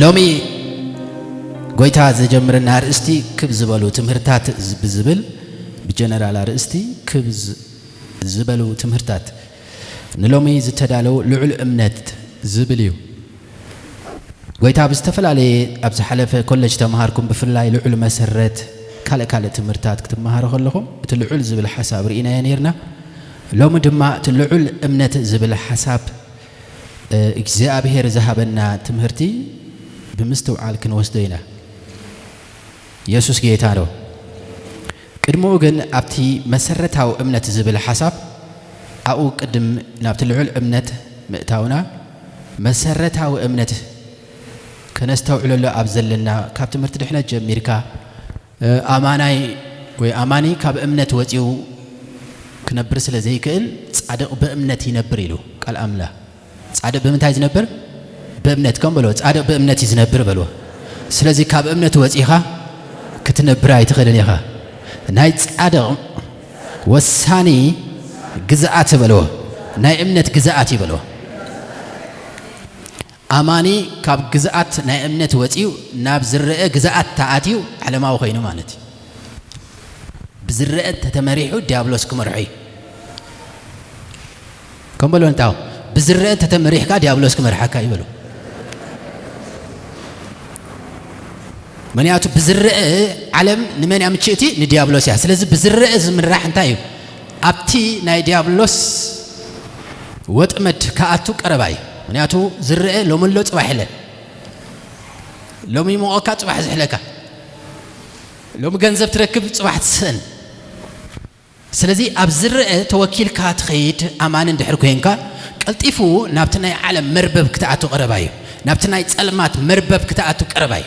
ሎሚ ጎይታ ዘጀምረና ኣርእስቲ ክብ ዝበሉ ትምህርታት ዝ- ብዝብል ብጀነራል ኣርእስቲ ክብ ዝ- ዝበሉ ትምህርታት ንሎሚ ዝተዳለው ልዑል እምነት ዝብል እዩ። ጎይታ ብዝተፈላለየ ኣብ ዝሓለፈ ኮሌጅ ተምሃርኩም ብፍላይ ልዑል መሰረት ካልእ ካልእ ትምህርታት ክትመሃሩ ከለኹም እቲ ልዑል ዝብል ሓሳብ ርኢናዮ ነርና። ሎሚ ድማ እቲ ልዑል እምነት ዝብል ሓሳብ እግዚኣብሔር ዝሃበና ትምህርቲ ብምስትውዓል ክንወስዶ ኢና። የሱስ ጌታ ነው። ቅድምኡ ግን ኣብቲ መሰረታዊ እምነት ዝብል ሓሳብ ኣብኡ ቅድም ናብቲ ልዑል እምነት ምእታውና መሰረታዊ እምነት ከነስተውዕለሉ ኣብ ዘለና ካብ ትምህርቲ ድሕነት ጀሚርካ ኣማናይ ወይ ኣማኒ ካብ እምነት ወፂኡ ክነብር ስለ ዘይክእል ፃድቕ ብእምነት ይነብር ኢሉ ቃል ኣምላ። ጻድቕ ብምንታይ ዝነብር? ብእምነት ከም በሎ። ጻድቕ ብእምነት እዩ ዝነብር በልዎ። ስለዚ ካብ እምነት ወጺኻ ክትነብር ኣይትኽእልን ኢኻ። ናይ ጻድቕ ወሳኒ ግዝኣት በልዎ። ናይ እምነት ግዝኣት እዩ በልዎ። ኣማኒ ካብ ግዝኣት ናይ እምነት ወጺኡ ናብ ዝረአ ግዝኣት ተኣትዩ ዓለማዊ ኮይኑ ማለት እዩ። ብዝረአ እንተተመሪሑ ዲያብሎስ ክመርሖ እዩ። ከም በሎ እንታው ብዝረአ እንተተመሪሕካ ዲያብሎስ ክመርሓካ እዩ በሎ። ምክንያቱ ብዝረአ ዓለም ንመን እያ ምችእቲ? ንዲያብሎስ እያ። ስለዚ ብዝረአ ዝምራሕ እንታይ እዩ? ኣብቲ ናይ ዲያብሎስ ወጥመድ ክኣቱ ቀረባ እዩ። ምክንያቱ ዝረአ ሎሚ ኣሎ ፅባሕ የለን። ሎሚ ይሞቐካ ፅባሕ ዝሕለካ፣ ሎሚ ገንዘብ ትረክብ ፅባሕ ትስእን። ስለዚ ኣብ ዝረአ ተወኪልካ ትኸይድ ኣማኒ እንድሕር ኮይንካ ቀልጢፉ ናብቲ ናይ ዓለም መርበብ ክትኣቱ ቀረባ እዩ። ናብቲ ናይ ጸልማት መርበብ ክትኣቱ ቀረባ እዩ።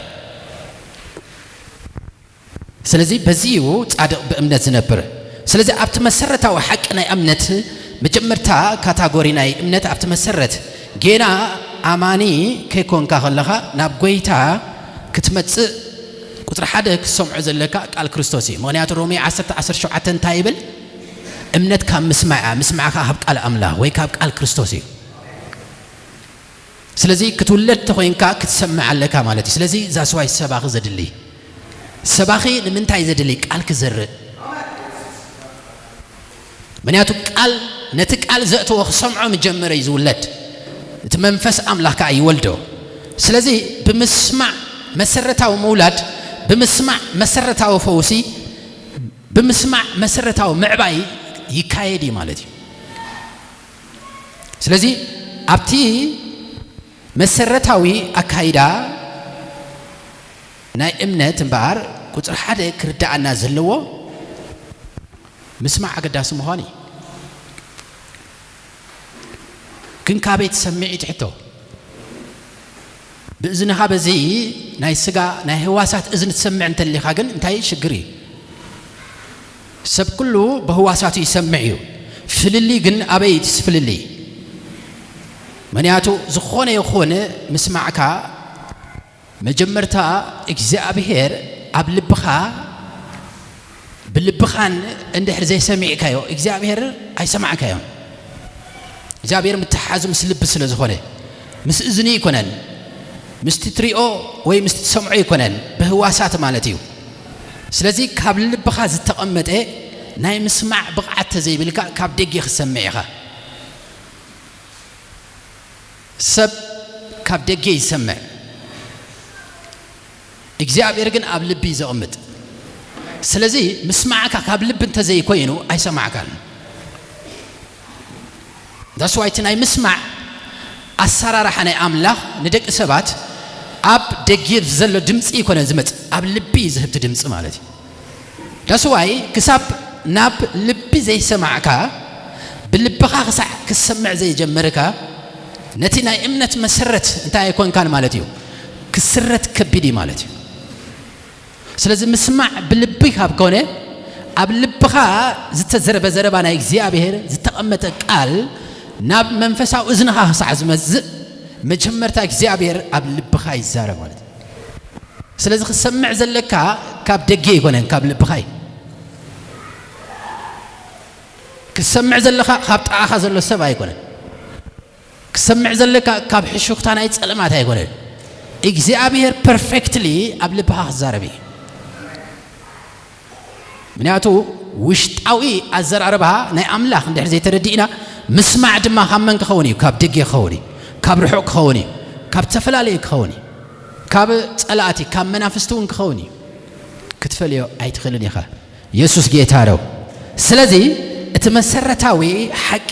ስለዚ በዚ እዩ ጻድቕ ብእምነት ዝነብር። ስለዚ ኣብቲ መሰረታዊ ሓቂ ናይ እምነት መጀመርታ ካታጎሪ ናይ እምነት ኣብቲ መሰረት ጌና ኣማኒ ከይኮንካ ከለኻ ናብ ጎይታ ክትመጽእ ቁጽሪ ሓደ ክትሰምዖ ዘለካ ቃል ክርስቶስ እዩ። ምኽንያቱ ሮሜ ዓሰርተ ዓሰርተ ሸውዓተ እንታይ ይብል? እምነት ካብ ምስማዕ እያ፣ ምስማዕ ከኣ ካብ ቃል ኣምላኽ ወይ ካብ ቃል ክርስቶስ እዩ። ስለዚ ክትውለድ ተኾይንካ ክትሰምዕ ኣለካ ማለት እዩ። ስለዚ እዛ ስዋይ ሰባኺ ዘድሊ ሰባኺ ንምንታይ ዘድሊ ቃል ክዘርእ ምክንያቱ ቃል ነቲ ቃል ዘእትዎ ክሰምዖ ምጀመረ እዩ ዝውለድ። እቲ መንፈስ ኣምላኽ ከዓ ይወልዶ። ስለዚ ብምስማዕ መሰረታዊ ምውላድ፣ ብምስማዕ መሰረታዊ ፈውሲ፣ ብምስማዕ መሰረታዊ ምዕባይ ይካየድ እዩ ማለት እዩ። ስለዚ ኣብቲ መሰረታዊ ኣካይዳ ናይ እምነት እምበኣር ቁፅሪ ሓደ ክርዳኣና ዘለዎ ምስማዕ ኣገዳሲ ምዃኑ እዩ። ግን ካበይ ትሰምዕ እዩ ትሕቶ? ብእዝንኻ በዚ ናይ ስጋ ናይ ህዋሳት እዝኒ ትሰምዕ እንተሊኻ ግን እንታይ ሽግር እዩ? ሰብ ኩሉ ብህዋሳቱ ይሰምዕ እዩ። ፍልልይ ግን ኣበይ እዩ እቲ ፍልልይ? ምክንያቱ ዝኾነ ይኹን ምስማዕካ መጀመርታ እግዚኣብሔር ኣብ ልብኻ ብልብኻን እንድሕር ዘይሰሚዕካዮ እግዚኣብሔር ኣይሰማዕካዮን። እግዚኣብሔር ምትሓዙ ምስ ልቢ ስለ ዝኾነ ምስ እዝኒ ኣይኮነን፣ ምስቲ ትሪኦ ወይ ምስቲ ትሰምዖ ኣይኮነን፣ ብህዋሳት ማለት እዩ። ስለዚ ካብ ልብኻ ዝተቐመጠ ናይ ምስማዕ ብቕዓት ተዘይብልካ ካብ ደጌ ክሰምዕ ኢኻ። ሰብ ካብ ደጌ ይሰምዕ፣ እግዚኣብሔር ግን ኣብ ልቢ እዩ ዘቕምጥ። ስለዚ ምስማዕካ ካብ ልቢ እንተዘይኮይኑ ኣይሰማዕካን። ዳስዋይ እቲ ናይ ምስማዕ ኣሰራርሓ ናይ ኣምላኽ ንደቂ ሰባት ኣብ ደጌ ዘሎ ድምፂ ይኮነ ዝመፅ ኣብ ልቢ እዩ ዝህብቲ ድምፂ ማለት እዩ። ዳስዋይ ክሳብ ናብ ልቢ ዘይሰማዕካ ብልብኻ ክሳዕ ክሰምዕ ዘይጀመርካ ነቲ ናይ እምነት መሰረት እንታይ ኣይኮንካን ማለት እዩ። ክስረት ከቢድ እዩ ማለት እዩ። ስለዚ ምስማዕ ብልቢ ካብ ኮነ ኣብ ልብኻ ዝተዘረበ ዘረባ ናይ እግዚኣብሔር ዝተቐመጠ ቃል ናብ መንፈሳዊ እዝንኻ ክሳዕ ዝመዝእ መጀመርታ እግዚኣብሔር ኣብ ልብኻ ይዛረብ ማለት እዩ። ስለዚ ክሰምዕ ዘለካ ካብ ደገ ኣይኮነን ካብ ልብኻ እዩ። ክሰምዕ ዘለካ ካብ ጥቓኻ ዘሎ ሰብ ኣይኮነን። ክሰምዕ ዘለካ ካብ ሕሹኽታ ናይ ጸልማት ኣይኮነን። እግዚኣብሔር ፐርፌክትሊ ኣብ ልብኻ ክዛረብ እዩ። ምክንያቱ ውሽጣዊ ኣዘራርባ ናይ ኣምላኽ እንድሕር ዘይተረዲእና፣ ምስማዕ ድማ ካብ መን ክኸውን እዩ? ካብ ደጌ ክኸውን እዩ፣ ካብ ርሑቕ ክኸውን እዩ፣ ካብ ዝተፈላለየ ክኸውን እዩ፣ ካብ ጸላእቲ፣ ካብ መናፍስቲ እውን ክኸውን እዩ። ክትፈልዮ ኣይትኽእልን ኢኻ። የሱስ ጌታ ነው። ስለዚ እቲ መሰረታዊ ሓቂ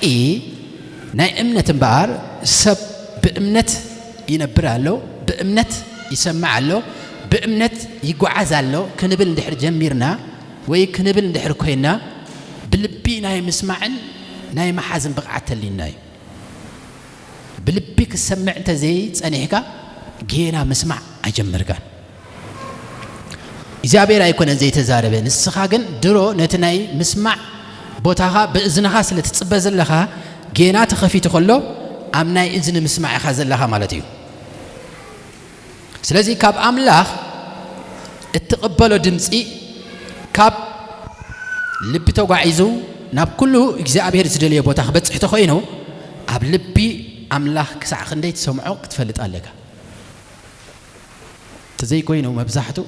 ናይ እምነት እምበኣር፣ ሰብ ብእምነት ይነብር ኣሎ፣ ብእምነት ይሰምዕ ኣሎ፣ ብእምነት ይጓዓዝ ኣሎ ክንብል እንድሕር ጀሚርና ወይ ክንብል እንድሕር ኮይና፣ ብልቢ ናይ ምስማዕን ናይ መሓዝን ብቕዓት ተሊና እዩ። ብልቢ ክትሰምዕ እንተዘይጸኒሕካ፣ ጌና ምስማዕ ኣይጀመርካን። እግዚኣብሔር ኣይኮነን ዘይተዛረበ፣ ንስኻ ግን ድሮ ነቲ ናይ ምስማዕ ቦታኻ ብእዝንኻ ስለ ትጽበ ዘለኻ፣ ጌና ተኸፊቱ ከሎ ኣብ ናይ እዝኒ ምስማዕ ኢኻ ዘለኻ ማለት እዩ። ስለዚ ካብ ኣምላኽ እትቕበሎ ድምጺ ካብ ልቢ ተጓዒዙ ናብ ኩሉ እግዚኣብሔር ዝደልዮ ቦታ ክበጽሕ ተኾይኑ፣ ኣብ ልቢ ኣምላኽ ክሳዕ ክንደይ ትሰምዖ ክትፈልጥ ኣለካ። ተዘይኮይኑ መብዛሕቱ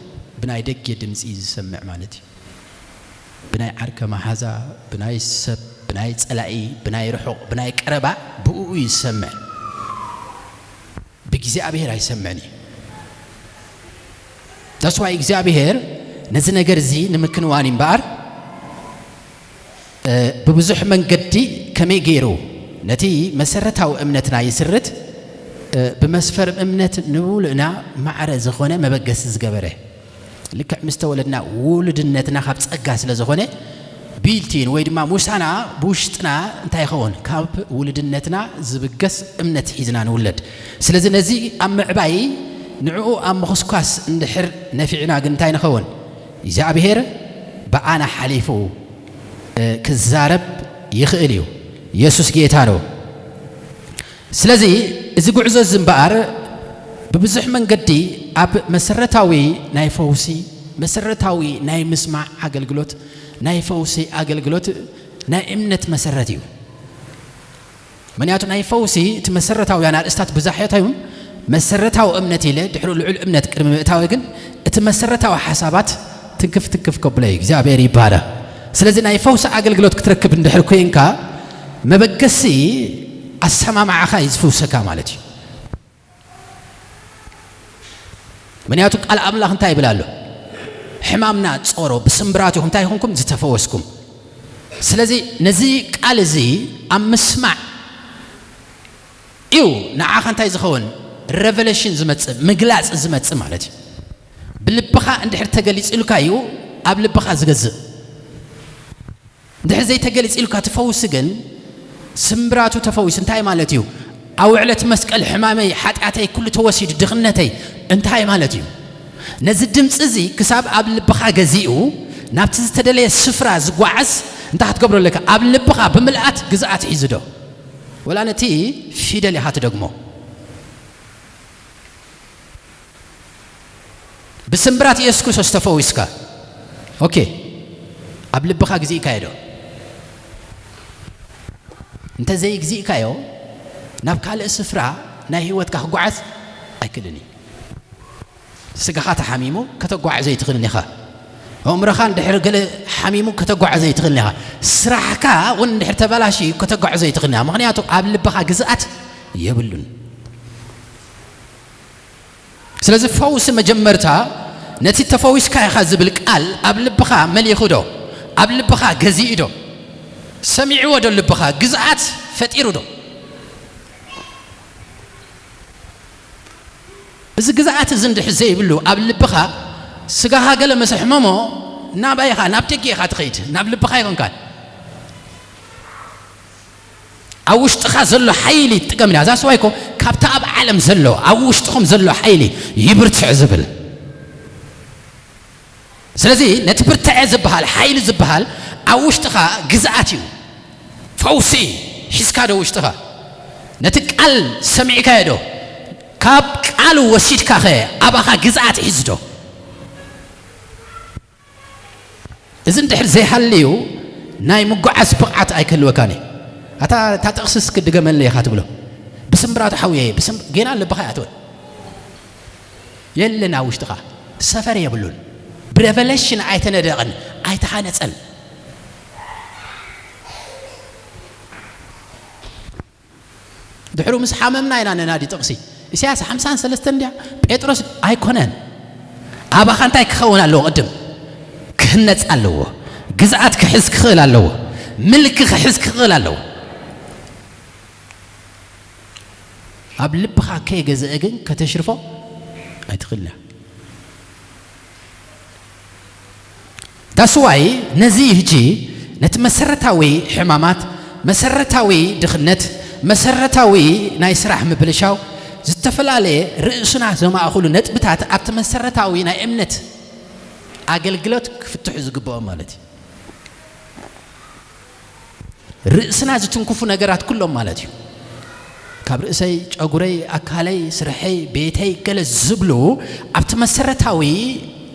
ብናይ ደጌ ድምጺ እዩ ዝሰምዕ ማለት እዩ። ብናይ ዓርከ መሓዛ፣ ብናይ ሰብ፣ ብናይ ጸላኢ፣ ብናይ ርሑቕ፣ ብናይ ቀረባ ብእኡ እዩ ዝሰምዕ። ብእግዚኣብሔር ኣይሰምዕን እዩ። ተስፋ እግዚኣብሔር ነዚ ነገር እዚ ንምክንዋን እምበኣር፣ እ፣ ብብዙሕ መንገዲ ከመይ ገይሩ ነቲ መሰረታዊ እምነትና ይስርት፣ እ፣ ብመስፈር እምነት ንውልእና ማዕረ ዝኾነ መበገሲ ዝገበረ፣ ልክዕ ምስ ተወለድና ውሉድነትና ካብ ጸጋ ስለ ዝኾነ፣ ቢልቲን ወይ ድማ ሙሳና ብውሽጥና እንታይ ይኸውን? ካብ ውሉድነትና ዝብገስ እምነት ሒዝና ንውለድ። ስለዚ ነዚ ኣብ ምዕባይ ንዕኡ ኣብ ምኹስኳስ እንድሕር ነፊዕና ግን እንታይ ንኸውን? እግዚኣብሔር ብኣና ሓሊፉ፣ እ፣ ክዛረብ ይኽእል እዩ። የሱስ ጌታ ነው። ስለዚ እዚ ጉዕዞ እዚ እምበኣር ብብዙሕ መንገዲ ኣብ መሰረታዊ ናይ ፈውሲ፣ መሰረታዊ ናይ ምስማዕ ኣገልግሎት፣ ናይ ፈውሲ ኣገልግሎት ናይ እምነት መሰረት እዩ። ምክንያቱ ናይ ፈውሲ እቲ መሰረታውያን ኣርእስታት ብዛሕት እዮም። መሰረታዊ እምነት ኢለ ድሕሪ ልዑል እምነት ቅድሚ ምእታዊ ግን እቲ መሰረታዊ ሓሳባት ትንክፍ ትንክፍ ከብሎ እዩ። እግዚኣብሔር ይባረኽ። ስለዚ ናይ ፈውሲ ኣገልግሎት ክትረክብ እንድሕር ኮይንካ መበገሲ ኣሰማምዓኻ እዩ ዝፍውሰካ ማለት እዩ። ምክንያቱ ቃል ኣምላኽ እንታይ ይብል ኣሎ? ሕማምና ጾሮ፣ ብስምብራቱ እንታይ ይኹንኩም? ዝተፈወስኩም። ስለዚ ነዚ ቃል እዚ ኣብ ምስማዕ እዩ ንዓኻ እንታይ ዝኸውን? ሬቨሌሽን ዝመጽእ፣ ምግላጽ ዝመጽእ ማለት እዩ። ብልብኻ እንድሕር ተገሊጽ ኢሉካ እዩ ኣብ ልብኻ ዝገዝእ። እንድሕር ዘይተገሊጽ ኢሉካ ትፈውስ ግን፣ ስምብራቱ ተፈዊሱ እንታይ ማለት እዩ? ኣብ ዕለት መስቀል ሕማመይ፣ ሓጢኣተይ ኩሉ ተወሲዱ፣ ድኽነተይ እንታይ ማለት እዩ? ነዚ ድምጺ እዚ ክሳብ ኣብ ልብኻ ገዚኡ ናብቲ ዝተደለየ ስፍራ ዝጓዓዝ እንታይ ክትገብሮ ኣለካ? ኣብ ልብኻ ብምልኣት ግዝኣት ሒዙ ዶ? ወላ ነቲ ፊደል ኢኻ ትደግሞ? ብስምብራት ኢየሱስ ክርስቶስ ተፈዊስካ። ኦኬ፣ ኣብ ልብኻ ግዜእካዮ ዶ? እንተ ዘይግዜእካዮ ናብ ካልእ ስፍራ ናይ ህይወትካ ክጓዓዝ ኣይክእልን እዩ። ስጋኻ ተሓሚሙ ከተጓዕዞ ኣይትኽእልን ኢኻ። ኣእምሮኻ እንድሕር ገለ ሓሚሙ ከተጓዕዞ ኣይትኽእልን ኢኻ። ስራሕካ እውን እንድሕር ተበላሽዩ ከተጓዕዞ ኣይትኽእልን ኢኻ። ምኽንያቱ ኣብ ልብኻ ግዝኣት የብሉን። ስለዚ ፈውሲ መጀመርታ ነቲ ተፈዊስካ ኢኻ ዝብል ቃል ኣብ ልብኻ መሊኹ ዶ? ኣብ ልብኻ ገዚኡ ዶ? ሰሚዕዎ ዶ? ልብኻ ግዝኣት ፈጢሩ ዶ? እዚ ግዝኣት እዚ እንድሕር ዘይብሉ ኣብ ልብኻ፣ ስጋኻ ገለ ምስ ኣሕመሞ ናባይ ኢኻ? ናብ ደገ ኢኻ ትኸይድ፣ ናብ ልብኻ ኣይኮንካን። ኣብ ውሽጥኻ ዘሎ ሓይሊ ትጥቀም ኢና። እዛ ሰዋይ እኮ ካብታ ኣብ ዓለም ዘሎ ኣብ ውሽጥኹም ዘሎ ሓይሊ ይብርትዕ ዝብል። ስለዚ ነቲ ብርትዐ ዝበሃል ሓይሊ ዝበሃል ኣብ ውሽጥኻ ግዝኣት እዩ። ፈውሲ ሒዝካ ዶ ውሽጥኻ? ነቲ ቃል ሰሚዕካዮ ዶ? ካብ ቃሉ ወሲድካ ኸ ኣባኻ ግዝኣት ሒዙ ዶ? እዚ እንድሕር ዘይሃልዩ ናይ ምጉዓዝ ብቕዓት ኣይክህልወካን እዩ። ኣታ እታ ጥቕስስ ክድገመለይ ኢኻ ትብሎ። ብስምብራቱ ሓውየ፣ ብስም-፣ ጌና ልብኻ እያ ትብል። የለን ኣብ ውሽጥኻ። ሰፈር የብሉን። ብሬቨሌሽን ኣይተነደቐን፣ ኣይተሃነጸን። ድሕሩ ምስ ሓመምና ኢና ነናዲ ጥቕሲ። ኢሳያስ ሓምሳን ሰለስተን እንድያ፣ ጴጥሮስ ኣይኮነን። ኣባኻ እንታይ ክኸውን ኣለዎ? ቅድም ክህነጽ ኣለዎ። ግዝኣት ክሕዝ ክኽእል ኣለዎ። ምልኪ ክሕዝ ክኽእል ኣለዎ። ኣብ ልብኻ ከይገዘአ ግን ከተሽርፎ ኣይትኽእልን። ዳስዋይ ነዚ ሕጂ ነቲ መሰረታዊ ሕማማት፣ መሰረታዊ ድኽነት፣ መሰረታዊ ናይ ስራሕ ምብልሻው፣ ዝተፈላለየ ርእስና ዘማእኽሉ ነጥብታት ኣብቲ መሰረታዊ ናይ እምነት ኣገልግሎት ክፍትሑ ዝግብኦም ማለት እዩ። ርእስና ዝትንክፉ ነገራት ኩሎም ማለት እዩ። ካብ ርእሰይ፣ ጨጉረይ፣ ኣካለይ፣ ስርሐይ፣ ቤተይ ገለ ዝብሉ ኣብቲ መሰረታዊ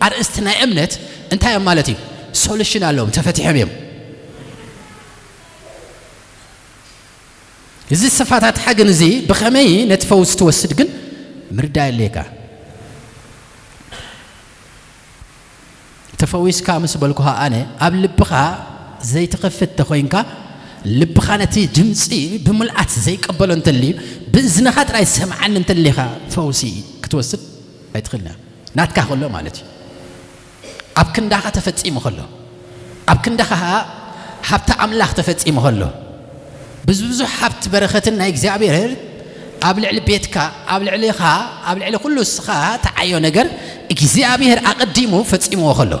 ኣርእስቲ ናይ እምነት እንታይ እዮም ማለት እዩ? ሶሉሽን ኣለዎም፣ ተፈቲሖም እዮም። እዚ ዝሰፋታትሓ ግን እዚ ብኸመይ ነቲ ፈውሲ ትወስድ ግን ምርዳእ የድልየካ። ተፈዊስካ ምስ በልኩኻ ኣነ፣ ኣብ ልብኻ ዘይትኸፍት ተኾይንካ፣ ልብኻ ነቲ ድምፂ ብምልኣት ዘይቀበሎ እንተልዩ፣ ብእዝንኻ ጥራይ ሰምዓኒ እንተሊኻ ፈውሲ ክትወስድ ኣይትኽእልን። ናትካ ከሎ ማለት እዩ። ኣብ ክንዳኻ ተፈጺሙ ከሎ፣ ኣብ ክንዳኻ ሃብቲ ኣምላኽ ተፈጺሙ ከሎ፣ ብዝብዙሕ ሃብቲ በረኸትን ናይ እግዚኣብሔር ኣብ ልዕሊ ቤትካ፣ ኣብ ልዕሊኻ፣ ኣብ ልዕሊ ኩሉ እስኻ ተዓዮ ነገር እግዚኣብሔር ኣቐዲሙ ፈጺምዎ ከሎ።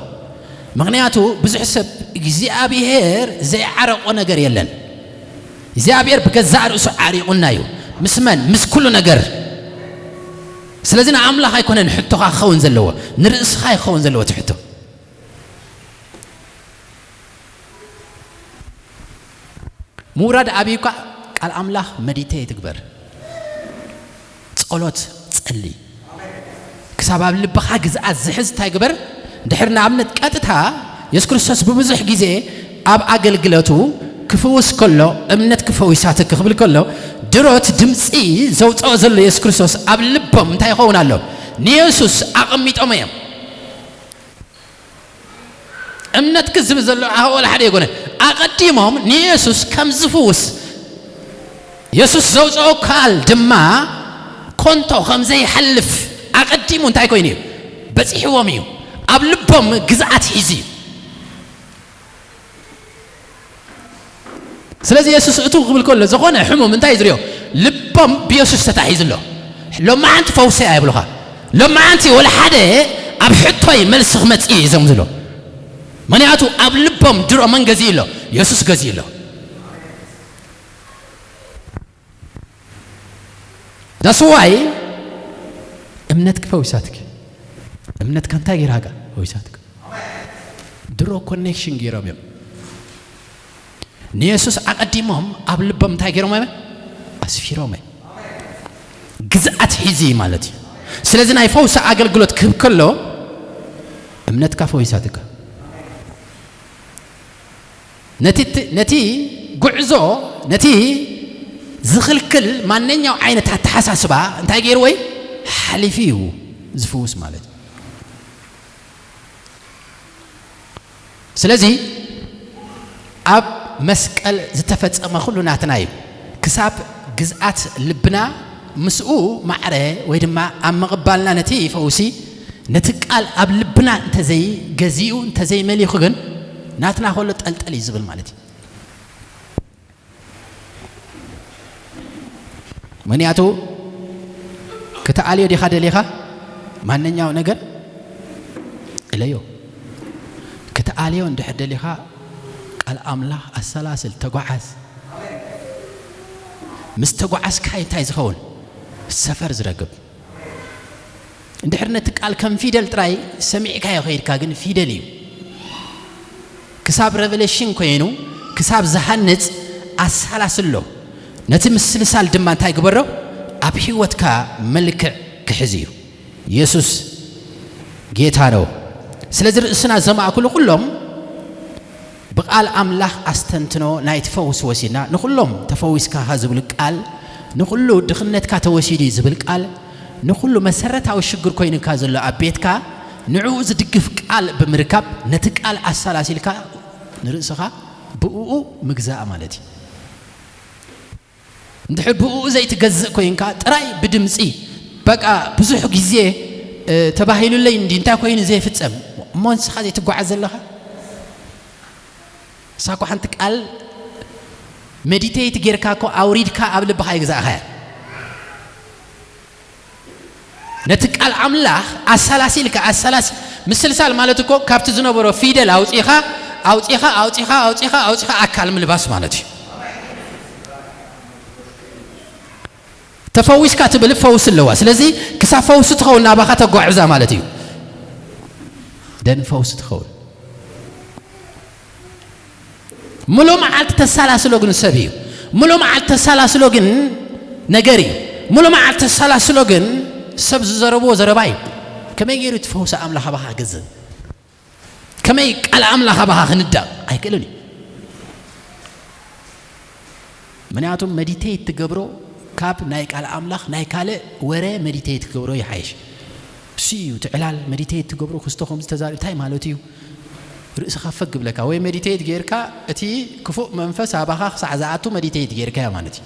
ምኽንያቱ ብዙሕ ሰብ እግዚኣብሔር ዘይዓረቆ ነገር የለን። እግዚኣብሔር ብገዛእ ርእሱ ዓሪቑና እዩ። ምስ መን? ምስ ኩሉ ነገር። ስለዚ ንኣምላኽ ኣይኮነን ሕቶኻ ክኸውን ዘለዎ፣ ንርእስኻ ይኸውን ዘለዎ እቲ ሕቶ። ምውራድ ኣብዩካ ቃል ኣምላኽ መዲተይ ትግበር። ጸሎት ጸሊ። ክሳብ ኣብ ልብኻ ግዝኣት ዝሕዝ እንታይ ግበር? ድሕር ንኣብነት ቀጥታ የሱስ ክርስቶስ ብብዙሕ ግዜ ኣብ ኣገልግለቱ ክፍውስ ከሎ፣ እምነት ክፈዊሳትክ ክብል ከሎ፣ ድሮት ድምፂ ዘውፅኦ ዘሎ የሱስ ክርስቶስ ኣብ ልቦም እንታይ ይኸውን ኣሎ? ንየሱስ ኣቐሚጦም እዮም። እምነትክ ዝብል ዘሎ ኣህ ወላ ሓደ ኣይኮነን። ኣቐዲሞም ንየሱስ ከም ዝፍውስ፣ የሱስ ዘውፅኦ ቃል ድማ ኮንቶ ከም ዘይሓልፍ ኣቐዲሙ እንታይ ኮይኑ እዩ? በፂሕዎም እዩ። ኣብ ልቦም ግዝኣት ሒዙ እዩ። ስለዚ የሱስ እቱ ክብል ከሎ፣ ዝኾነ ሕሙም እንታይ እዩ ዝሪኦ? ልቦም ብየሱስ ተታሒዙ ኣሎ። ሎማዓንቲ ፈውሰ ኣይብሉኻ። ሎማዓንቲ ወላ ሓደ ኣብ ሕቶይ መልሲ ክመጽእ እዩ እዞም ዝሎ። ምኽንያቱ ኣብ ልቦም ድሮ መን ገዚኡ ኣሎ? የሱስ ገዚኡ ኣሎ። ዳስዋይ እምነትክ ፈዊሳትክ። እምነትካ እንታይ ገይራካ? ፈዊሳትክ። ድሮ ኮኔክሽን ገይሮም እዮም። ንየሱስ ኣቐዲሞም ኣብ ልቦም እንታይ ገይሮም እዮም? ኣስፊሮም እዮም። ግዝኣት ሒዙ እዩ ማለት እዩ። ስለዚ ናይ ፈውሲ ኣገልግሎት ክህብ ከሎ እምነትካ ፈዊሳትካ። ነቲ፣ ነቲ ጉዕዞ፣ ነቲ ዝኽልክል ማንኛው ዓይነት ኣተሓሳስባ እንታይ ገይርዎ እዩ? ሓሊፉ እዩ ዝፍውስ ማለት እዩ። ስለዚ ኣብ መስቀል ዝተፈጸመ ኩሉ ናትና እዩ። ክሳብ ግዝኣት ልብና ምስኡ ማዕረ ወይ ድማ ኣብ ምቕባልና ነቲ ፈውሲ፣ ነቲ ቃል ኣብ ልብና እንተዘይገዚኡ፣ እንተዘይመሊኹ ግን ናትና ከሎ ጠልጠል እዩ ዝብል ማለት እዩ። ምኽንያቱ ክትኣልዮ ዲኻ ደሊኻ? ማንኛው ነገር እለዮ። ክትኣልዮ እንድሕር ደሊኻ ቃል ኣምላኽ ኣሰላስል፣ ተጓዓዝ። ምስ ተጓዓዝካ እንታይ ዝኸውን? ሰፈር ዝረክብ። እንድሕር ነቲ ቃል ከም ፊደል ጥራይ ሰሚዕካዮ ከይድካ ግን ፊደል እዩ። ክሳብ ሬቨሌሽን ኮይኑ፣ ክሳብ ዝሃንጽ ኣሰላስሎ። ነቲ ምስልሳል ድማ እንታይ ግበሮ? ኣብ ህይወትካ መልክዕ ክሕዝ እዩ። የሱስ ጌታ ነው። ስለዚ ርእስና ዘማእክሉ ኩሎም ብቃል ኣምላኽ ኣስተንትኖ ናይቲ ፈውሲ ወሲድና፣ ንኹሎም ተፈዊስካ ዝብል ቃል፣ ንኹሉ ድኽነትካ ተወሲዱ ዝብል ቃል፣ ንኹሉ መሰረታዊ ሽግር ኮይኑካ ዘሎ ኣብ ቤትካ፣ ንዕኡ ዝድግፍ ቃል ብምርካብ፣ ነቲ ቃል ኣሰላሲልካ ንርእስኻ ብእኡ ምግዛእ ማለት እዩ። እንድሕር ብእኡ ዘይትገዝእ ኮይንካ፣ ጥራይ ብድምጺ፣ በቃ ብዙሕ ግዜ፣ እ፣ ተባሂሉለይ እንዲ እንታይ ኮይኑ ዘይፍጸም፣ እሞ ንስኻ ዘይትጓዓዝ ዘለኻ? እሳ እኮ ሓንቲ ቃል ሜዲቴት ጌርካ እኮ ኣውሪድካ ኣብ ልብኻ ኣይግዛእኻያ። ነቲ ቃል ኣምላኽ ኣሰላሲልካ፣ ኣሰላሲ-፣ ምስልሳል ማለት እኮ ካብቲ ዝነበሮ ፊደል ኣውጺኻ፣ ኣውጺኻ፣ ኣውጺኻ፣ ኣውጺኻ፣ ኣውጺኻ ኣካል ምልባስ ማለት እዩ። ተፈዊስካ ትብል ፈውሲ ኣለዋ። ስለዚ ክሳብ ፈውሲ ትኸውን ናባኻ ተጓዕዛ ማለት እዩ። ደን ፈውሲ ትኸውን። ምሉእ መዓልቲ ተሰላስሎ ግን ሰብ እዩ። ምሉእ መዓልቲ ተሰላስሎ ግን ነገር እዩ። ምሉእ መዓልቲ ተሰላስሎ ግን ሰብ ዝዘረብዎ ዘረባ እዩ። ከመይ ገይሩ እቲ ፈውሲ ኣምላኽ ኣባኻ ክገዝእ? ከመይ ቃል ኣምላኽ ኣባኻ ክንዳቕ? ኣይክእልን እዩ። ምክንያቱም መዲቴት ትገብሮ ካብ ናይ ቃል ኣምላኽ ናይ ካልእ ወረ መዲቴት ትገብሮ ይሓይሽ። እሱ እዩ እቲ ዕላል። መዲቴት ትገብሮ ክስቶ ከምዚ ተዛሪቡ እንታይ ማለት እዩ? ርእስኻ ፈግ ብለካ ወይ መዲቴት ጌርካ እቲ ክፉእ መንፈስ ኣባኻ ክሳዕ ዝኣቱ መዲቴት ጌርካዮ ማለት እዩ።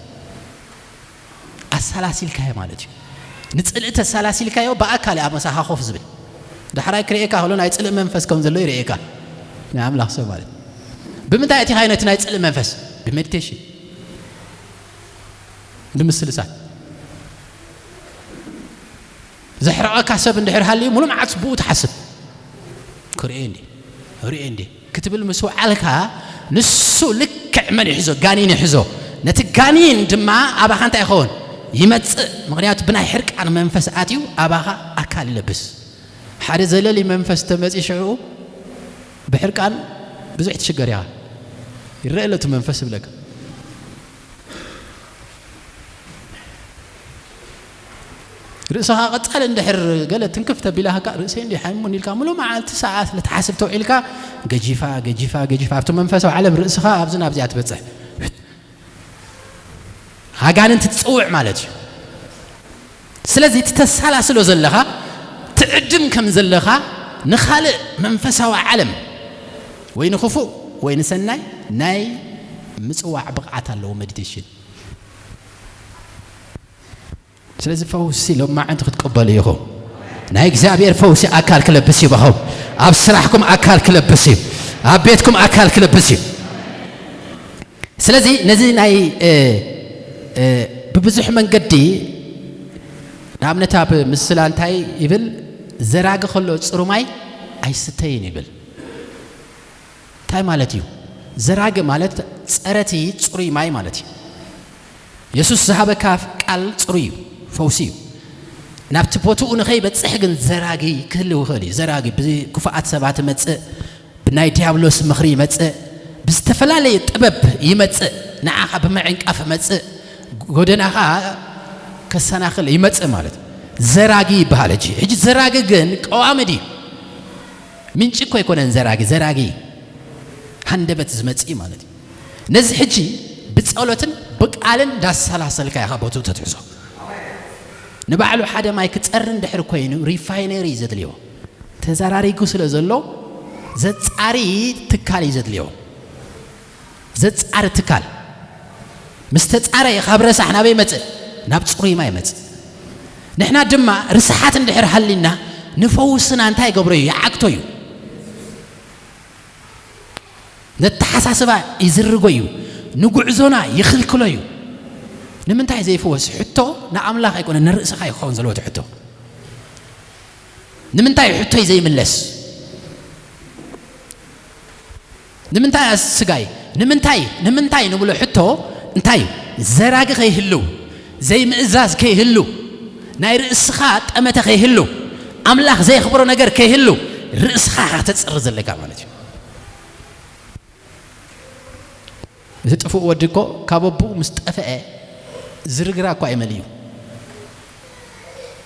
ኣሰላሲልካዮ ማለት እዩ። ንጽልኢ ተሰላሲልካዮ ብኣካል ኣብ መሳኻ ኮፍ ዝብል። ዳሕራይ ክርእየካ ከሎ ናይ ጽልኢ መንፈስ ከም ዘሎ ይርእየካ። ናይ ኣምላኽ ሰብ ማለት። ብምንታይ ኣቲኻዮ ነቲ ናይ ጽልኢ መንፈስ? ብሜዲቴሽን። ንምስልሳል። ዘሕረቐካ ሰብ እንድሕር ሃልዩ፣ ሙሉ መዓልቲ ብኡ ትሓስብ። ክርእየ እንዴ? ክርእየ እንዴ? ክትብል ምስ ወዓልካ፣ ንሱ ልክዕ መን ይሕዞ? ጋኔን ይሕዞ። ነቲ ጋኔን ድማ ኣባኻ እንታይ ይኸውን? ይመጽእ። ምኽንያቱ ብናይ ሕርቃን መንፈስ ኣትዩ ኣባኻ ኣካል ይለብስ። ሓደ ዘለሊ መንፈስ ተመጺኡ ሽዑ ብሕርቃን ብዙሕ ትሽገር ኢኻ። ይረአ ኣሎ እቲ መንፈስ ይብለካ። ርእስኻ ቀጻሊ እንድሕር ገለ ትንክፍ ተቢላካ፣ ርእሰይ እንዲ ሓይሙን ኢልካ፣ ሙሉ መዓልቲ ሰዓት ልትሓስብ ተውዒልካ፣ ገጂፋ፣ ገጂፋ፣ ገጂፋ፣ ኣብቲ መንፈሳዊ ዓለም ርእስኻ ኣብዚ ናብዚኣ ትበጽሕ። ኣጋንንቲ ትጽውዕ ማለት እዩ። ስለዚ እቲ ተሰላስሎ ዘለኻ፣ ትዕድም ከም ዘለኻ፣ ንኻልእ መንፈሳዊ ዓለም ወይ ንኽፉእ ወይ ንሰናይ ናይ ምጽዋዕ ብቕዓት ኣለዎ መዲቴሽን። ስለዚ ፈውሲ ሎማዓንቲ ክትቀበሉ ኢኹም። ናይ እግዚኣብሔር ፈውሲ ኣካል ክለብስ ይበኸው። ኣብ ስራሕኩም ኣካል ክለብስ እዩ። ኣብ ቤትኩም ኣካል ክለብስ እዩ። ስለዚ ነዚ ናይ፣ እ፣ እ፣ ብብዙሕ መንገዲ፣ ንኣብነት ኣብ ምስላ እንታይ ይብል? ዘራጊ ከሎ ጽሩ ማይ ኣይስተይን ይብል። እንታይ ማለት እዩ? ዘራጊ ማለት ጸረቲ ጽሩይ ማይ ማለት እዩ። የሱስ ዝሃበካ ቃል ጽሩይ እዩ፣ ፈውሲ እዩ። ናብቲ ቦትኡ ንኸይበጽሕ ግን ዘራጊ ክህልው ይኽእል እዩ። ዘራጊ ብክፉኣት ሰባት ይመጽእ፣ ብናይ ዲያብሎስ ምኽሪ ይመጽእ፣ ብዝተፈላለየ ጥበብ ይመጽእ፣ ንዓኻ ብምዕንቃፍ ይመጽእ፣ ጎደናኻ ከሰናኽል ይመጽእ ማለት እዩ። ዘራጊ ይበሃል። ሕጂ፣ ሕጂ ዘራጊ ግን ቀዋሚ ድዩ? ምንጪ እኮ ኣይኮነን ዘራጊ። ዘራጊ ሃንደበት ዝመጽእ ማለት እዩ። ነዚ ሕጂ ብጸሎትን ብቃልን እንዳሰላሰልካ ኢኻ ቦትኡ ተትሕዞ። ንባዕሉ ሓደ ማይ ክጸሪ እንድሕር ኮይኑ ሪፋይነሪ እዩ ዘድልዮ። ተዘራሪጉ ስለ ዘሎ ዘጻሪ ትካል እዩ ዘድልዮ። ዘጻሪ ትካል ምስ ተጻረየ ካብ ረሳሕ ናበይ ይመጽእ? ናብ ጽሩይ ማይ ይመጽእ። ንሕና ድማ ርስሓት እንድሕር ሃሊና ንፈውስና እንታይ ይገብሮ እዩ? ይዓግቶ እዩ። ነተሓሳስባ ይዝርጎ እዩ። ንጉዕዞና ይኽልክሎ እዩ። ንምንታይ ዘይፍወስ? ሕቶ ንኣምላኽ ኣይኮነ፣ ንርእስኻ እዩ ክኸውን ዘለዎ እቲ ሕቶ። ንምንታይ ሕቶይ ዘይምለስ? ንምንታይ ኣስ-፣ ስጋይ? ንምንታይ? ንምንታይ ንብሎ ሕቶ እንታይ እዩ? ዘራጊ ከይህልው፣ ዘይምእዛዝ ከይህሉ፣ ናይ ርእስኻ ጠመተ ከይህሉ፣ ኣምላኽ ዘየኽብሮ ነገር ከይህሉ፣ ርእስኻ ኢኻ ከተጽሪ ዘለካ ማለት እዩ። እቲ ጥፉእ ወዲ እኮ ካብ ኣቦኡ ምስ ጠፍአ ዝርግራ እኳ ኣይመልዩ።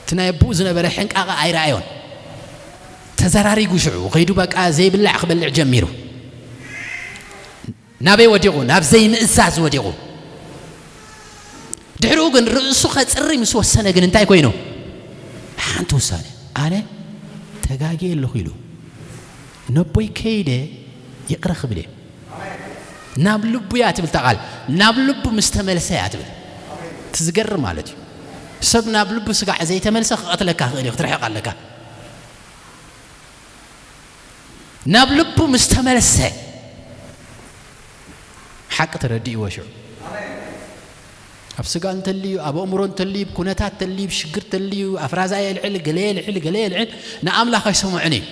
እቲ ናይ ኣቦኡ ዝነበረ ሕንቃቐ ኣይረኣዮን። ተዘራሪጉ ሽዑ ከይዱ በቃ ዘይብላዕ ክበልዕ ጀሚሩ። ናበይ ወዲቑ? ናብ ዘይምእዛዝ ወዲቑ። ድሕሪኡ ግን ርእሱ ከጽሪ ምስ ወሰነ ግን እንታይ ኮይኑ? እቲ ውሳነ ኣነ ተጋግየ ኣለኹ ኢሉ ነቦይ ከይደ ይቕረ ክብል እየ። ናብ ልቡ እያ ትብል እታ ቃል። ናብ ልቡ ምስ ተመልሰ እያ ትብል። እቲ ዝገርም ማለት እዩ። ሰብ ናብ ልቡ ስጋዕ ዘይተመልሰ ክቐትለካ ክእል እዩ፣ ክትርሕቕ ኣለካ። ናብ ልቡ ምስ ተመልሰ ሓቂ ተረዲእዎ ሽዑ። ኣብ ስጋ እንተልዩ፣ ኣብ ኣእምሮ እንተልዩ፣ ኩነታት ተልዩ፣ ሽግር ተልዩ፣ ኣፍራዛ የልዕል፣ ገለ የልዕል፣ ገለ የልዕል፣ ንኣምላኽ ኣይሰምዖን እዩ።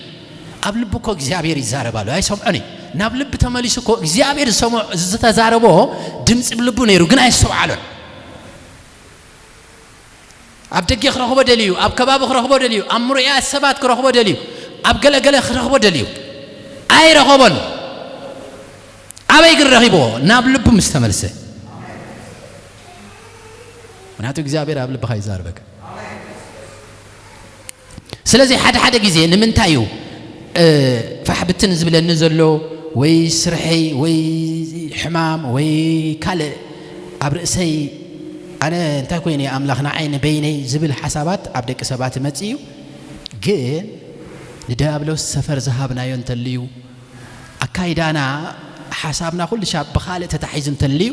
ኣብ ልቡ እኮ እግዚኣብሔር ይዛረብ ኣሎ፣ ኣይሰምዖን እዩ። ናብ ልቢ ተመሊሱ እኮ እግዚኣብሔር ዝሰምዖ፣ ዝተዛረቦ ድምፂ ብልቡ ነይሩ፣ ግን ኣይስተውዓሎን። ኣብ ደገ ክረኽቦ ደልዩ፣ ኣብ ከባቢ ክረኽቦ ደልዩ፣ ኣብ ምርኡያት ሰባት ክረኽቦ ደልዩ፣ ኣብ ገለገለ ክረኽቦ ደልዩ፣ ኣይረኸቦን። ኣበይ ግን ረኺብዎ? ናብ ልቡ ምስ ተመልሰ። ምክንያቱ እግዚኣብሔር ኣብ ልብኻ ይዛረበካ። ስለዚ ሓደ ሓደ ግዜ ንምንታይ እዩ እ፣ ፋሕ ብትን ዝብለኒ ዘሎ፣ ወይ ስርሐይ ወይ ሕማም ወይ ካልእ ኣብ ርእሰይ፣ ኣነ እንታይ ኮይነ ኣምላኽ ንዓይ ንበይነይ ዝብል ሓሳባት ኣብ ደቂ ሰባት ይመጽእ እዩ። ግን ንዲያብሎስ ሰፈር ዝሃብናዮ እንተልዩ፣ ኣካይዳና፣ ሓሳብና ኩሉ ሻብ ብኻልእ ተታሒዙ እንተልዩ፣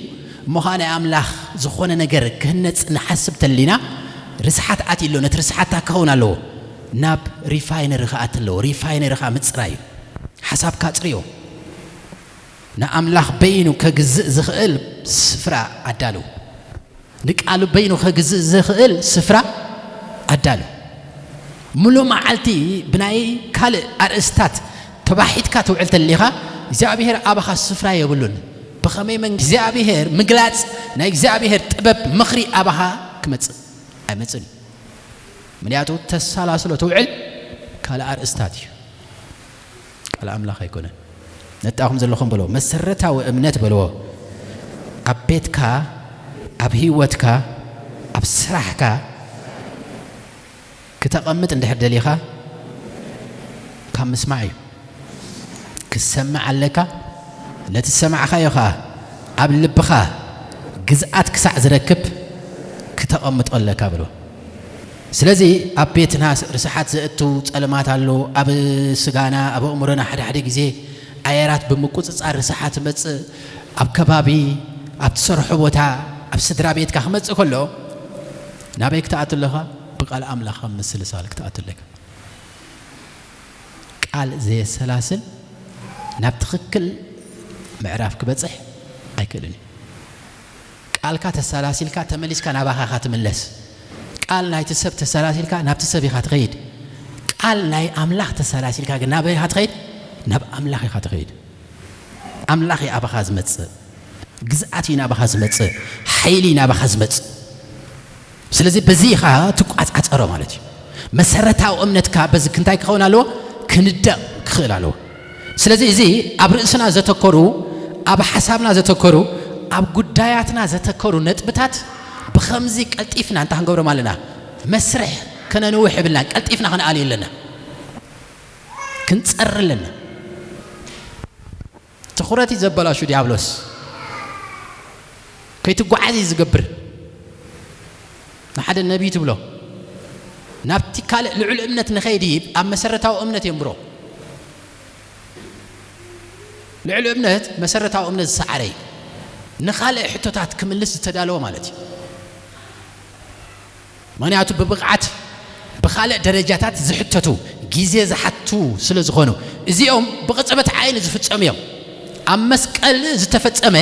እሞ ኸዓ ናይ ኣምላኽ ዝኾነ ነገር ክህነጽ ንሓስብ ተሊና፣ ርስሓት ኣትዩ ኣሎ። ነቲ ርስሓት ክኸውን ኣለዎ፣ ናብ ሪፋይነሪ ክኣት ኣለዎ። ሪፋይነሪ ኸዓ ምጽራይ እዩ። ሓሳብካ ጽርዮ። ንኣምላኽ በይኑ ከግዝእ ዝኽእል ስፍራ ኣዳልው። ንቃሉ በይኑ ከግዝእ ዝኽእል ስፍራ ኣዳልው። ምሉእ መዓልቲ ብናይ ካልእ ኣርእስታት ተባሒትካ ትውዕል ተሊኻ፣ እግዚኣብሔር ኣባኻ ስፍራ የብሉን። ብኸመይ መን እግዚኣብሔር ምግላጽ፣ ናይ እግዚኣብሔር ጥበብ ምኽሪ ኣባኻ ክመጽእ ኣይመጽእን እዩ። ምክንያቱ ተሰላስሎ ትውዕል ካልእ ኣርእስታት እዩ። ቃል ኣምላኽ ኣይኮነን። ነጣኹም ዘለኹም በልዎ፣ መሰረታዊ እምነት በልዎ። ኣብ ቤትካ፣ ኣብ ህይወትካ፣ ኣብ ስራሕካ ክተቐምጥ እንድሕር ደሊኻ፣ ካብ ምስማዕ እዩ። ክትሰምዕ ኣለካ። ነቲ ዝሰማዕካዮ ኸዓ ኣብ ልብኻ ግዝኣት ክሳዕ ዝረክብ ክተቐምጦ ኣለካ በልዎ። ስለዚ ኣብ ቤትና ርስሓት ዘእቱ ጸልማት ኣሎ። ኣብ ስጋና፣ ኣብ ኣእምሮና ሓደ ሓደ ግዜ ኣየራት ብምቁጽጻር ርስሓት ትመጽእ። ኣብ ከባቢ፣ ኣብ ትሰርሖ ቦታ፣ ኣብ ስድራ ቤትካ ክመጽእ ከሎ ናበይ ክትኣቱ ኣለኻ? ብቃል ኣምላኽ ኣብ ምስልሳል ክትኣቱ ኣለካ። ቃል ዘየሰላስል ናብ ትኽክል ምዕራፍ ክበጽሕ ኣይክእልን እዩ። ቃልካ ተሰላሲልካ ተመሊስካ ናባኻ ኢኻ ትምለስ። ቃል ናይቲ ሰብ ተሰላሲልካ ናብቲ ሰብ ኢኻ ትኸይድ። ቃል ናይ ኣምላኽ ተሰላሲልካ ግን ናበይ ኢኻ ትኸይድ? ናብ ኣምላኽ ኢኻ ትኸይድ። ኣምላኽ እዩ ኣባኻ ዝመጽእ። ግዝኣት እዩ ናባኻ ዝመጽእ። ሓይሊ እዩ ናባኻ ዝመጽእ። ስለዚ በዚ ኢኻ ትቋጻጸሮ ማለት እዩ። መሰረታዊ እምነትካ በዚ ክንታይ ክኸውን ኣለዎ? ክንደቕ ክኽእል ኣለዎ። ስለዚ እዚ ኣብ ርእስና ዘተኮሩ፣ ኣብ ሓሳብና ዘተኮሩ፣ ኣብ ጉዳያትና ዘተኮሩ ነጥብታት ብኸምዚ ቀልጢፍና እንታይ ክንገብሮም ኣለና? መስርሕ ከነንውሕ የብልና፣ ቀልጢፍና ክንኣልዮ ኣለና። ክንጸሪ ኣለና። ትኹረት እዩ ዘበላሹ ዲያብሎስ። ከይትጓዓዝ እዩ ዝገብር። ንሓደ ነቢይ ትብሎ፣ ናብቲ ካልእ ልዑል እምነት ንኸይድ ኣብ መሰረታዊ እምነት የንብሮ። ልዑል እምነት መሰረታዊ እምነት ዝሰዓረ እዩ። ንኻልእ ሕቶታት ክምልስ ዝተዳለወ ማለት እዩ። ምኽንያቱ ብብቕዓት ብኻልእ ደረጃታት ዝሕተቱ፣ ግዜ ዝሓቱ ስለ ዝኾኑ፣ እዚኦም ብቕጽበት ዓይኒ ዝፍጸሙ እዮም። ኣብ መስቀል ዝተፈጸመ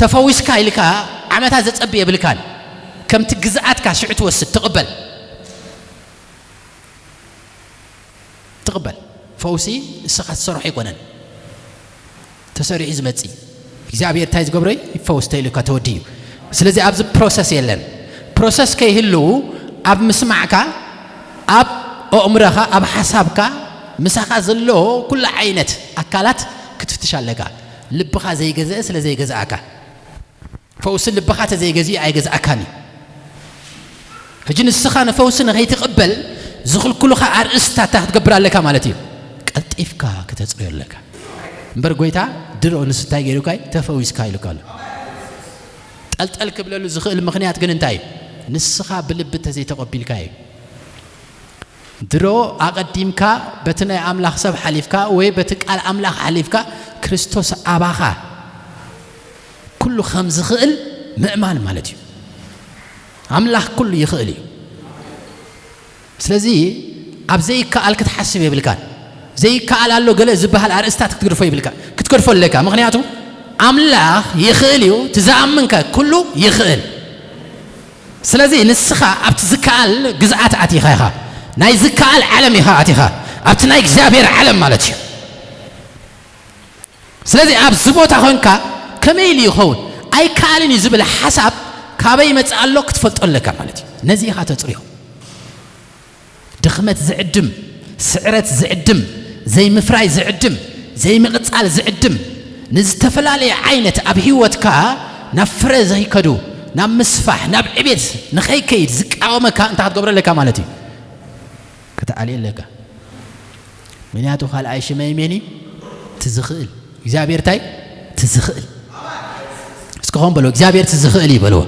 ተፈዊስካ ኢልካ ዓመታት ዘጸቢ የብልካን። ከምቲ ግዝኣትካ ሽዑ ትወስድ፣ ትቕበል። ትቕበል። ፈውሲ ንስኻ ትሰርሖ ኣይኮነን። ተሰሪዑ ዝመጽእ እግዚኣብሔር እንታይ ዝገብሮ እዩ? ይፈውስ ተይሉካ ተወዲ እዩ። ስለዚ ኣብዚ ፕሮሰስ የለን። ፕሮሰስ ከይህሉ ኣብ ምስማዕካ፣ ኣብ ኣእምሮኻ፣ ኣብ ሓሳብካ፣ ምሳኻ ዘሎ ኩሉ ዓይነት ኣካላት ክትፍትሽ ኣለካ። ልብኻ ዘይገዘአ ስለ ዘይገዛእካ። ፈውሲ ልብኻ ተዘይገዚኡ ኣይገዝኣካን እዩ። ሕጂ ንስኻ ንፈውሲ ንኸይትቕበል ዝኽልክሉኻ ኣርእስታት እንታይ ክትገብር ኣለካ ማለት እዩ? ቀልጢፍካ ክተጽርዮ ኣለካ። እምበር ጎይታ ድሮ ንሱ እንታይ ገይሩካ እዩ? ተፈዊስካ ኢሉካ ኣሎ። ጠልጠል ክብለሉ ዝኽእል ምኽንያት ግን እንታይ እዩ? ንስኻ ብልቢ እንተዘይተቐቢልካ እዩ። ድሮ ኣቐዲምካ በቲ ናይ ኣምላኽ ሰብ ሓሊፍካ ወይ በቲ ቃል ኣምላኽ ሓሊፍካ ክርስቶስ ኣባኻ ኩሉ ከም ዝኽእል ምእማን ማለት እዩ። ኣምላኽ ኩሉ ይኽእል እዩ። ስለዚ ኣብ ዘይከኣል ክትሓስብ የብልካን። ዘይከኣል ኣሎ ገለ ዝበሃል ኣርእስታት ክትገድፎ ይብልካ ክትገድፎ ኣለካ። ምኽንያቱ ኣምላኽ ይኽእል እዩ። ትዝኣምንከ ኩሉ ይኽእል። ስለዚ ንስኻ ኣብቲ ዝከኣል ግዝኣት ኣቲኻ ኢኻ። ናይ ዝከኣል ዓለም ኢኻ ኣቲኻ። ኣብቲ ናይ እግዚኣብሔር ዓለም ማለት እዩ። ስለዚ ኣብዚ ቦታ ኮንካ ከመይ ኢሉ ይኸውን? ኣይከኣልን እዩ ዝብል ሓሳብ ካበይ ይመጽእ ኣሎ ክትፈልጦ ኣለካ ማለት እዩ። ነዚ ኢኻ ተጽርዮ። ድኽመት ዝዕድም፣ ስዕረት ዝዕድም፣ ዘይምፍራይ ዝዕድም፣ ዘይምቕጻል ዝዕድም፣ ንዝተፈላለየ ዓይነት ኣብ ህይወትካ ናብ ፍረ ዘይከዱ፣ ናብ ምስፋሕ፣ ናብ ዕቤት ንኸይከይድ ዝቃወመካ እንታይ ክትገብሮ ኣለካ ማለት እዩ? ክትኣልዮ ኣለካ። ምክንያቱ ካልኣይ ሽመይ መን እዩ? ትዝኽእል እግዚኣብሔር እንታይ? ትዝኽእል። እስኪ ኾን በሎ እግዚኣብሔር ትዝኽእል እዩ በልዎ።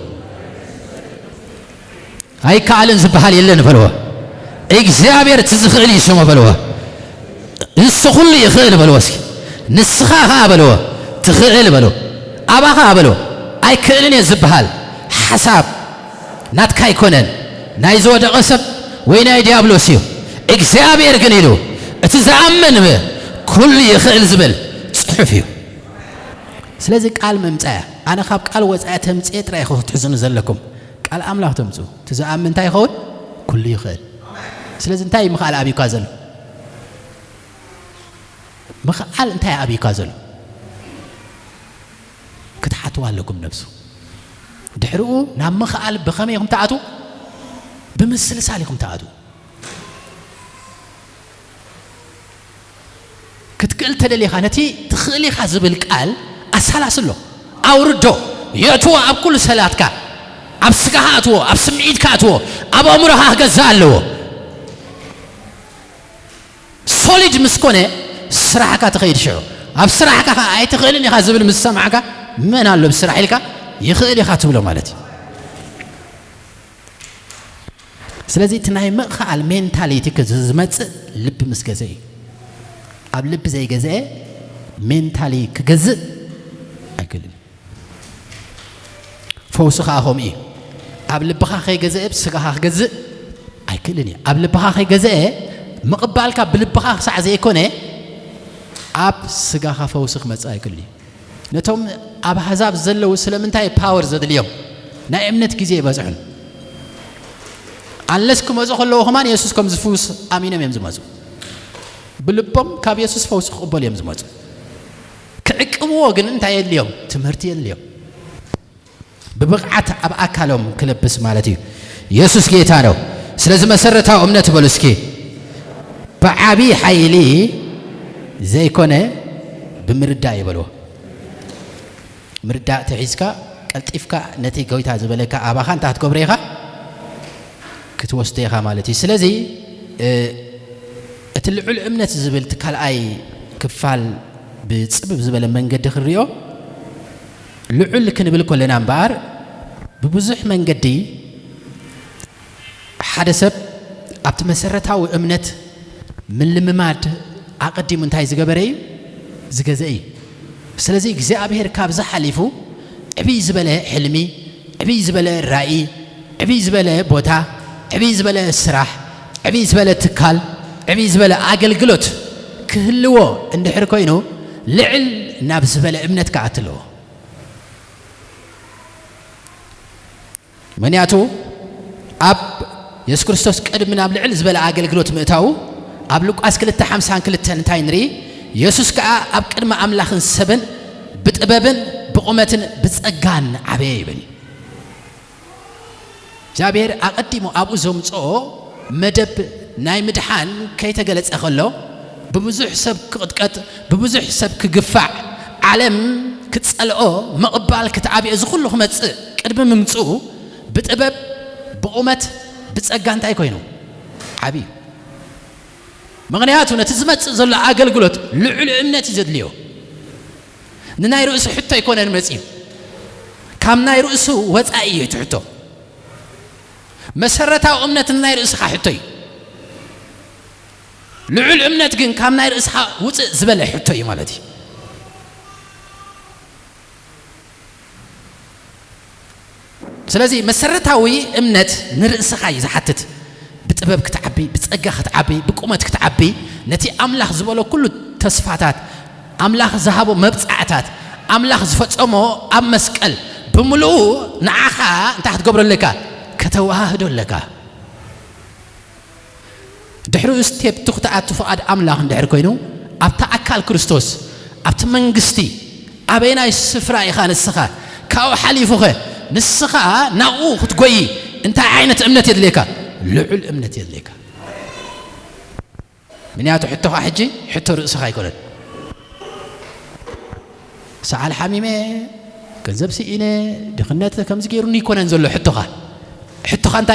ኣይከኣልን ዝበሃል የለን በልዎ። እግዚኣብሔር ትዝኽእል እዩ ሽሞ በልዎ። ንሱ ኩሉ ይኽእል በልዎ። እስኪ ንስኻ ኸዓ በልዎ ትኽእል በልዎ። ኣባኻ በልዎ ኣይክእልን እየ ዝበሃል ሓሳብ ናትካ ኣይኮነን፣ ናይ ዝወደቐ ሰብ ወይ ናይ ዲያብሎስ እዩ። እግዚኣብሔር ግን ኢሉ እቲ ዝኣምን ብ-፣ ኩሉ ይኽእል ዝብል ጽሑፍ እዩ። ስለዚ ቃል መምጻያ፣ ኣነ ካብ ቃል ወጻኢ ተምጽኤ ጥራይ ኢኹ ክትሕዝኑ ዘለኩም። ቃል ኣምላኽ ተምጽኡ። እቲ ዝኣምን እንታይ ይኸውን? ኩሉ ይኽእል። ስለዚ እንታይ እዩ ምኽኣል ኣብዩካ ዘሎ? ምኽኣል እንታይ ኣብዩካ ዘሎ? ክትሓትዋ ኣለኩም ነብሱ። ድሕሪኡ ናብ ምኽኣል ብኸመይ ኢኹም ትኣትዉ? ብምስልሳል ኢኹም ትኣትዉ። ክትክእል ተደሊኻ ነቲ ትኽእል ኢኻ ዝብል ቃል ኣሰላስሎ፣ ኣውርዶ፣ የእትዎ ኣብ ኩሉ ሰላትካ፣ ኣብ ስጋኻ ኣትዎ፣ ኣብ ስምዒትካ ኣትዎ፣ ኣብ ኣእምሮኻ ክገዛእ ኣለዎ። ሶሊድ ምስ ኮነ ስራሕካ ትኸይድ ሽዑ። ኣብ ስራሕካ ኸዓ ኣይትኽእልን ኢኻ ዝብል ምስ ሰማዕካ መን ኣሎ ብስራሕ ኢልካ ይኽእል ኢኻ ትብሎ ማለት እዩ። ስለዚ እቲ ናይ ምኽኣል ሜንታሊቲ ክዝ-፣ ዝመጽእ ልቢ ምስ ገዘ እዩ። ኣብ ልቢ ዘይገዘአ ሜንታሊ ክገዝእ ኣይክእልን። ፈውሲ ኸዓ ከምኡ እዩ። ኣብ ልብኻ ከይገዘአ ብስጋኻ ክገዝእ ኣይክእልን እዩ። ኣብ ልብኻ ከይገዘአ ምቕባልካ ብልብኻ ክሳዕ ዘይኮነ ኣብ ስጋኻ ፈውሲ ክመጽእ ኣይክእልን እዩ። ነቶም ኣብ ኣሕዛብ ዘለዉ ስለምንታይ ፓወር ዘድልዮም? ናይ እምነት ግዜ ይበጽሑን። ኣንለስ ክመጹ ከለዉ ኸማን የሱስ ከም ዝፍውስ ኣሚኖም እዮም ዝመጹ። ብልቦም ካብ የሱስ ፈውሲ ክቕበሉ እዮም ዝመጹ። ክዕቅብዎ ግን እንታይ የድልዮም? ትምህርቲ የድልዮም። ብብቕዓት ኣብ ኣካሎም ክለብስ ማለት እዩ። የሱስ ጌታ ነው። ስለዚ መሰረታዊ እምነት በሉ እስኪ። ብዓቢ ሓይሊ ዘይኮነ ብምርዳእ ይበልዎ። ምርዳእ ተሒዝካ ቀልጢፍካ ነቲ ጎይታ ዝበለካ ኣባኻ እንታይ ክትገብሮ ኢኻ? ክትወስዶ ኢኻ ማለት እዩ። ስለዚ እ፣ እቲ ልዑል እምነት ዝብል እቲ ካልኣይ ክፋል ብጽብብ ዝበለ መንገዲ ክንሪኦ ልዑል ክንብል ከለና እምበኣር ብብዙሕ መንገዲ ሓደ ሰብ ኣብቲ መሰረታዊ እምነት ምልምማድ ኣቐዲሙ እንታይ ዝገበረ እዩ? ዝገዘአ እዩ። ስለዚ እግዚኣብሔር ካብዚ ሓሊፉ ዕብይ ዝበለ ሕልሚ፣ ዕብይ ዝበለ ራእይ፣ ዕብይ ዝበለ ቦታ፣ ዕብይ ዝበለ ስራሕ፣ ዕብይ ዝበለ ትካል፣ ዕብይ ዝበለ ኣገልግሎት ክህልዎ እንድሕር ኮይኑ ልዕል ናብ ዝበለ እምነት ክኣቲ ኣለዎ። ምኽንያቱ ኣብ የሱስ ክርስቶስ ቅድሚ ናብ ልዕል ዝበለ ኣገልግሎት ምእታዉ ኣብ ሉቃስ ክልተ ሓምሳን ክልተን እንታይ ንርኢ? የሱስ ከኣ ኣብ ቅድሚ ኣምላኽን ሰብን ብጥበብን ብቑመትን ብጸጋን ዓበየ ይብል። እግዚኣብሔር ኣቐዲሙ ኣብኡ ዘምጽኦ መደብ ናይ ምድሓን ከይተገለጸ ከሎ፣ ብብዙሕ ሰብ ክቕጥቀጥ፣ ብብዙሕ ሰብ ክግፋዕ፣ ዓለም ክትጸልኦ፣ ምቕባል ክትኣብዮ፣ እዚ ኩሉ ክመጽእ ቅድሚ ምምጽኡ፣ ብጥበብ፣ ብቑመት፣ ብጸጋ እንታይ ኮይኑ? ዓብዩ። ምኽንያቱ ነቲ ዝመጽእ ዘሎ ኣገልግሎት ልዑል እምነት እዩ ዘድልዮ። ንናይ ርእሱ ሕቶ ኣይኮነን መጺኡ። ካብ ናይ ርእሱ ወጻኢ እዩ እቲ ሕቶ። መሰረታዊ እምነት ንናይ ርእስኻ ሕቶ እዩ። ልዑል እምነት ግን ካብ ናይ ርእስኻ ውፅእ ዝበለ ሕቶ እዩ ማለት እዩ። ስለዚ መሰረታዊ እምነት ንርእስኻ እዩ ዝሓትት። ብጥበብ ክትዓቢ፣ ብጸጋ ክትዓቢ፣ ብቁመት ክትዓቢ፣ ነቲ ኣምላኽ ዝበሎ ኩሉ ተስፋታት፣ ኣምላኽ ዝሃቦ መብጻዕታት፣ ኣምላኽ ዝፈጸሞ ኣብ መስቀል ብምልኡ ንዓኻ እንታይ ክትገብሮ ኣለካ? ከተወሃህዶ ኣለካ። ድሕሪኡ ስቴፕ ትኽትኣቱ ፍቓድ ኣምላኽ እንድሕር ኮይኑ ኣብታ ኣካል ክርስቶስ ኣብቲ መንግስቲ ኣበየናይ ስፍራ ኢኻ ንስኻ ካብኡ ሓሊፉኸ ንስኻ ናብኡ ክትጎይ እንታይ ዓይነት እምነት የድልየካ? ልዑል እምነት የድልየካ። ምክንያቱ ሕቶኻ ሕጂ ሕቶ ርእስኻ ኣይኮነን። ሰዓል ሓሚመ፣ ገንዘብ ስኢነ፣ ድኽነት ከምዚ ገይሩኒ ይኮነን ዘሎ ሕቶኻ። ሕቶኻ እንታይ እዩ?